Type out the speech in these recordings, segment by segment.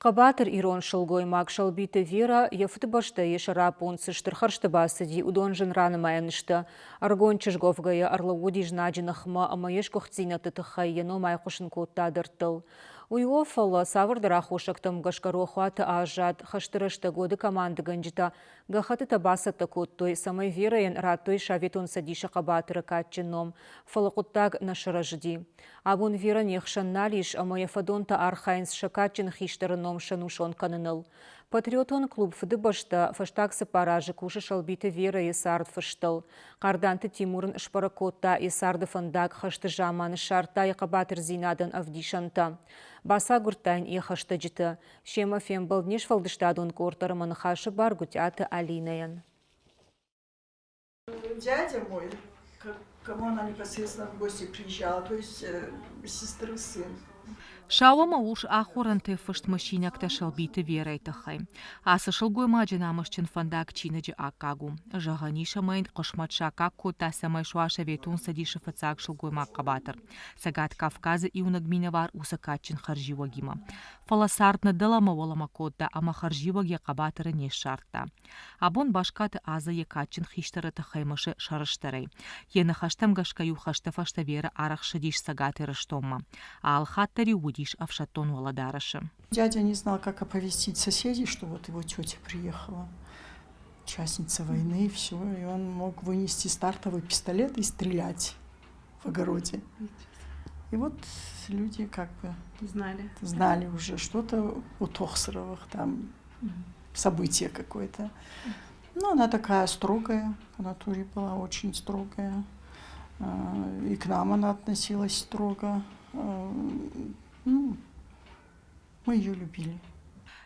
Хъӕбатыр ирон сылгоймаг Сӕлбиты Вера йӕ фыдыбӕстӕйы сӕраппонд цы стыр хӕрзты бацыди, уыдон зын ранымайӕн сты. Ӕрыгон чызг уӕвгӕйӕ ӕрлӕууыди знаджы ныхмӕ ӕмӕ йе сгуыхтдзинӕдты тыххӕй йӕ ном айхъуысын кодта дӕрдтыл. Уый о, фӕлӕ цавӕрдӕр аххосӕгтӕм гӕсгӕ рохуаты аззад, хӕсты рӕстӕг уӕды командыгӕнджытӕ гӕххӕттытӕ бацӕттӕ кодтой, цӕмӕй Верӕйӕн радтой Советон Цӕдисы хъӕбатыры кадджын ном, фӕлӕ хъуыддаг нӕ сырӕзыди. Абон Вера не хсӕн нал ис ӕмӕ йӕ фӕдонтӕ архайынц сӕ кадджын хистӕры ном сӕнусон кӕныныл. Патриотон клуб «Фыдыбӕстӕ» фӕстаг цыппар азы кусы Сӕлбиты Верӕйы цард фыстыл. Хъарданты Тимур ын сбӕрӕг кодта йӕ царды фӕндаг хӕсты заманы ссардта йӕ хъӕбатырдзинадӕн ӕвдисӕнтӕ. Бацагуырдта йын йӕ хӕстӕджыты. Семӕ фембӕлд не сфӕлдыстадон къорд дӕр ӕмӕ ныхасы бар Гуытъиаты Алинӕйӕн. Дядя мой, к кому она непосредственно в гости приезжала, то есть сестры сын. Сау ӕмӕ урс ахорӕнтӕй фыст мысинӕгтӕ Сӕлбиты Верӕйы тыххӕй. Ацы сылгоймаджы намысджын фӕндаг чиныджы аккаг у. Зӕгъӕн ис, ӕмӕ йын хъысмӕт саккаг кодта, цӕмӕй суа Советон Цӕдисы фыццаг сылгоймаг-хъӕбатыр. Цӕгат Кавказы иунӕг минӕвар уыцы кадджын хӕрзиуӕгимӕ. Фӕлӕ цард нӕ дӕлӕмӕ-уӕлӕмӕ кодта ӕмӕ хӕрзиуӕг йӕ хъӕбатыры не ссардта. Абон Баскаты Азӕ йӕ кадджын хистӕры тыххӕй мысы сӕрыстырӕй. Йӕ ныхӕстӕм гӕсгӕ-иу хӕсты фӕстӕ Верӕ арӕх ссыдис Цӕгат Ирыстонмӕ. Алы хатт дӕр-иу уыдис ӕфсӕддон уӕлӕдарӕсы. Дядя не знал, как оповестить соседей, что вот его тетя приехала, участница войны, и все. И он мог вынести стартовый пистолет и стрелять в огороде. И вот люди как бы знали, знали уже что-то у Тохсаровых там событие какое-то. Ну, она такая строгая, по натуре была очень строгая. И к нам она относилась строго. Ну, мы ее любили.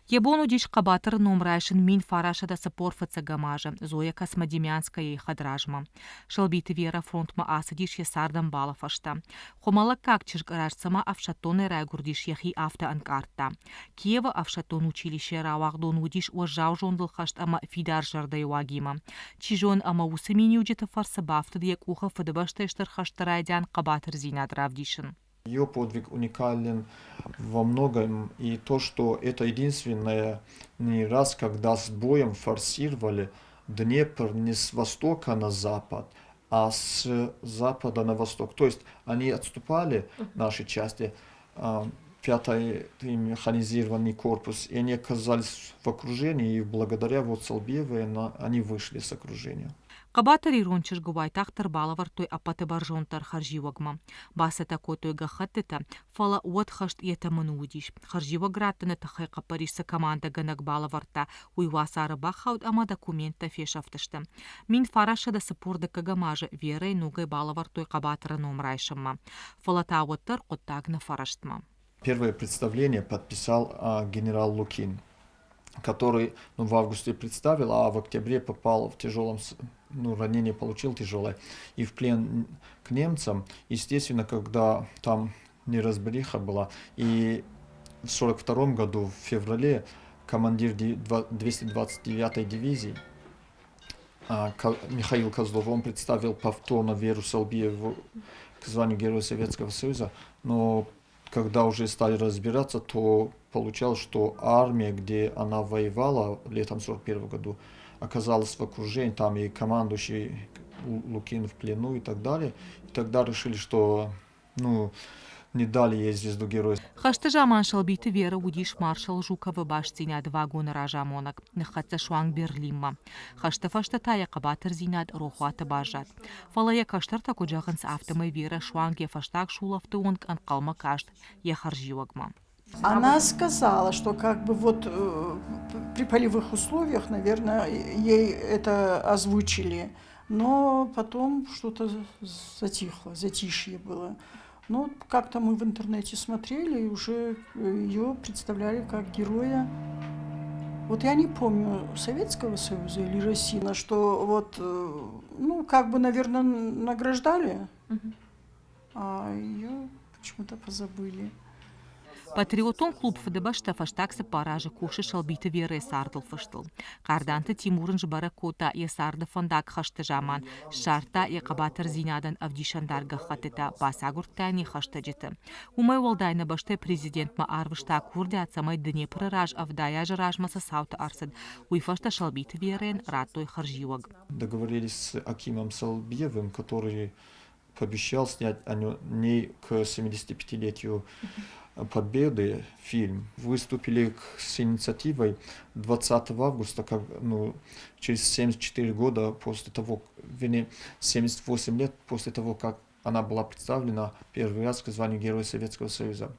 Йӕ бон уыдис хъӕбатыры ном райсын 1945 азы Зоя Космодемьянскаяйы хӕдразмӕ. Сӕлбиты Вера фронтмӕ ацыдис йӕ цардӕмбалы фӕстӕ. Хуымӕлӕггаг чызг раст цыма ӕфсӕддонӕй райгуырдис, йӕхи афтӕ ӕнкъардта. Киевы ӕфсӕддон училищейы рауагъдон уыдис уӕззау зондыл хӕст ӕмӕ фидар зӕрдӕйы уагимӕ. Чи зоны ӕмӕ уыцы миниуджыты фӕрцы бафтыд йӕ къухы Фыдыбӕстӕйы Стыр хӕсты райдиан хъӕбатырдзинад равдисын. Ее подвиг уникален во многом, и то, что это единственное не раз, когда с боем форсировали Днепр не с востока на запад, а с запада на восток. То есть они отступали, наши части, пятый механизированный корпус, и они оказались в окружении, и благодаря вот Салбиевой они вышли с окружения. Хъӕбатыр ирон чызгы уайтагъддӕр балӕвӕрдтой ӕппӕты бӕрзонддӕр хӕрзиуӕгмӕ. Бацӕттӕ кодтой гӕххӕттытӕ, фӕлӕ уӕд хӕст йӕ тӕмӕны уыдис. Хӕрзиуӕг раттыны тыххӕй хъӕппӕрис цы командӕгӕнӕг балӕвӕрдта, уый уацары бахауд ӕмӕ документтӕ фесӕфтысты. 1942 азы Верӕйы ногӕй балӕвӕрдтой хъӕбатыры ном райсынмӕ. Фӕлӕ та уӕддӕр хъуыддаг нӕ фӕрӕстмӕ. Первое представление подписал генерал Лукин, который, ну, в августе представил, а в октябре попал в тяжелом, ну, ранение получил тяжелое и в плен к немцам. Естественно, когда там неразбериха была, и в 1942 году, в феврале, командир 229-й дивизии Михаил Козлов, он представил повторно Веру Салбиеву к званию Героя Советского Союза, но когда уже стали разбираться, то получалось, что армия, где она воевала летом 1941 году, оказалась в окружении, там и командующий Лукин в плену и так далее. И тогда решили, что, ну, не дали ей звезду героя. Хӕсты заман Сӕлбиты Вера уыдис маршал Жуковы бастдзинады вагоны разамонӕг, ныххӕццӕ суанг Берлинмӕ. Хӕсты фӕстӕ та йӕ хъӕбатырдзинад рохуаты баззад. Фӕлӕ йӕ кӕстӕртӕ куыд зӕгъынц, афтӕмӕй Вера суанг йӕ фӕстаг сулӕфты онг ӕнхъӕлмӕ каст йӕ хӕрзиуӕгмӕ. Она сказала, что как бы вот при полевых условиях, наверное, ей это озвучили, но потом что-то затихло, затишье было. Ну, как-то мы в интернете смотрели, и уже ее представляли как героя. Вот я не помню, Советского Союза или России, на что вот, ну, как бы, наверное, награждали, а ее почему-то позабыли. Патриотон клуб Фыдыбӕстӕ фӕстаг цыппар азы кусы Сӕлбиты Верӕйы цардыл фыстыл. Хъарданты Тимур ын сбӕрӕг кодта йӕ царды фӕндаг хӕсты заман, ссардта йӕ хъӕбатырдзинадӕн ӕвдисӕндар гӕххӕттытӕ, бацагуырдта йын йӕ хӕстӕджыты. Уымӕй уӕлдай нӕ бӕстӕйы президентмӕ арвыста курдиат, цӕмӕй Днепры раз 70 азы размӕ цы цаутӕ ӕрцыд, уый фӕстӕ Сӕлбиты Верӕйӕн радтой хӕрзиуӕг. Договорились с Акимом Салбиевым, который пообещал снять о ней к 75-летию Победы фильм. Выступили с инициативой 20 августа, как, ну, через 74 года после того, вернее, 78 лет после того, как она была представлена первый раз к званию Героя Советского Союза,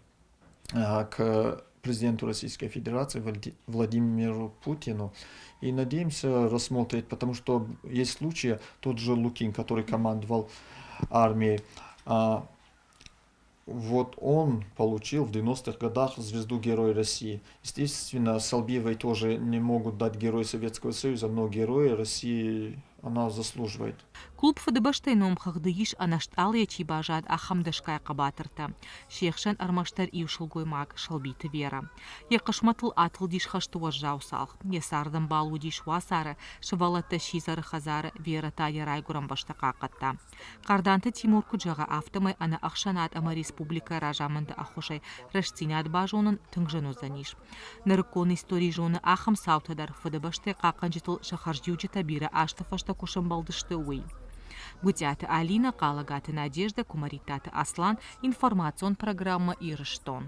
к президенту Российской Федерации Владимиру Путину. И надеемся рассмотреть, потому что есть случаи, тот же Лукин, который командовал армией, вот он получил в 90-х годах звезду Героя России. Естественно, Салбиевой тоже не могут дать Героя Советского Союза, но Героя России она заслуживает. Клуб Фыдыбӕстӕйы номхыгъды ис ӕнӕстъалыйӕ чи баззад, ахӕм дӕсгай хъӕбатыртӕ. Се хсӕн ӕрмӕстдӕр иу сылгоймаг, Сӕлбиты Верӕ. Йӕ хъысмӕтыл атылдис хӕсты уӕззау цалх. Йӕ цардӕмбал уыдис уацары, сывӕллӕттӕ сидзӕры хӕдзары, Верӕ та йӕ райгуырӕн бӕстӕ хъахъхъӕдта. Хъарданты Тимур куыд зӕгъы, афтӕмӕй ӕнӕ ӕхсӕнад ӕмӕ республикӕйы разамынды ӕххуысӕй рӕстдзинад базонын тынг зын уыдзӕнис. Нырыккон истори зоны ахӕм цаутӕ дӕр, Фыдыбӕстӕйы хъахъхъӕнджытыл сӕ хӕрзиуджытӕ бирӕ азты фӕстӕ куы сӕмбӕлдысты, уый. Гуытъиаты Алинӕ, Хъалӕгаты Надеждӕ, Куымӕридтаты Аслан, информацион программӕ «Ирыстон».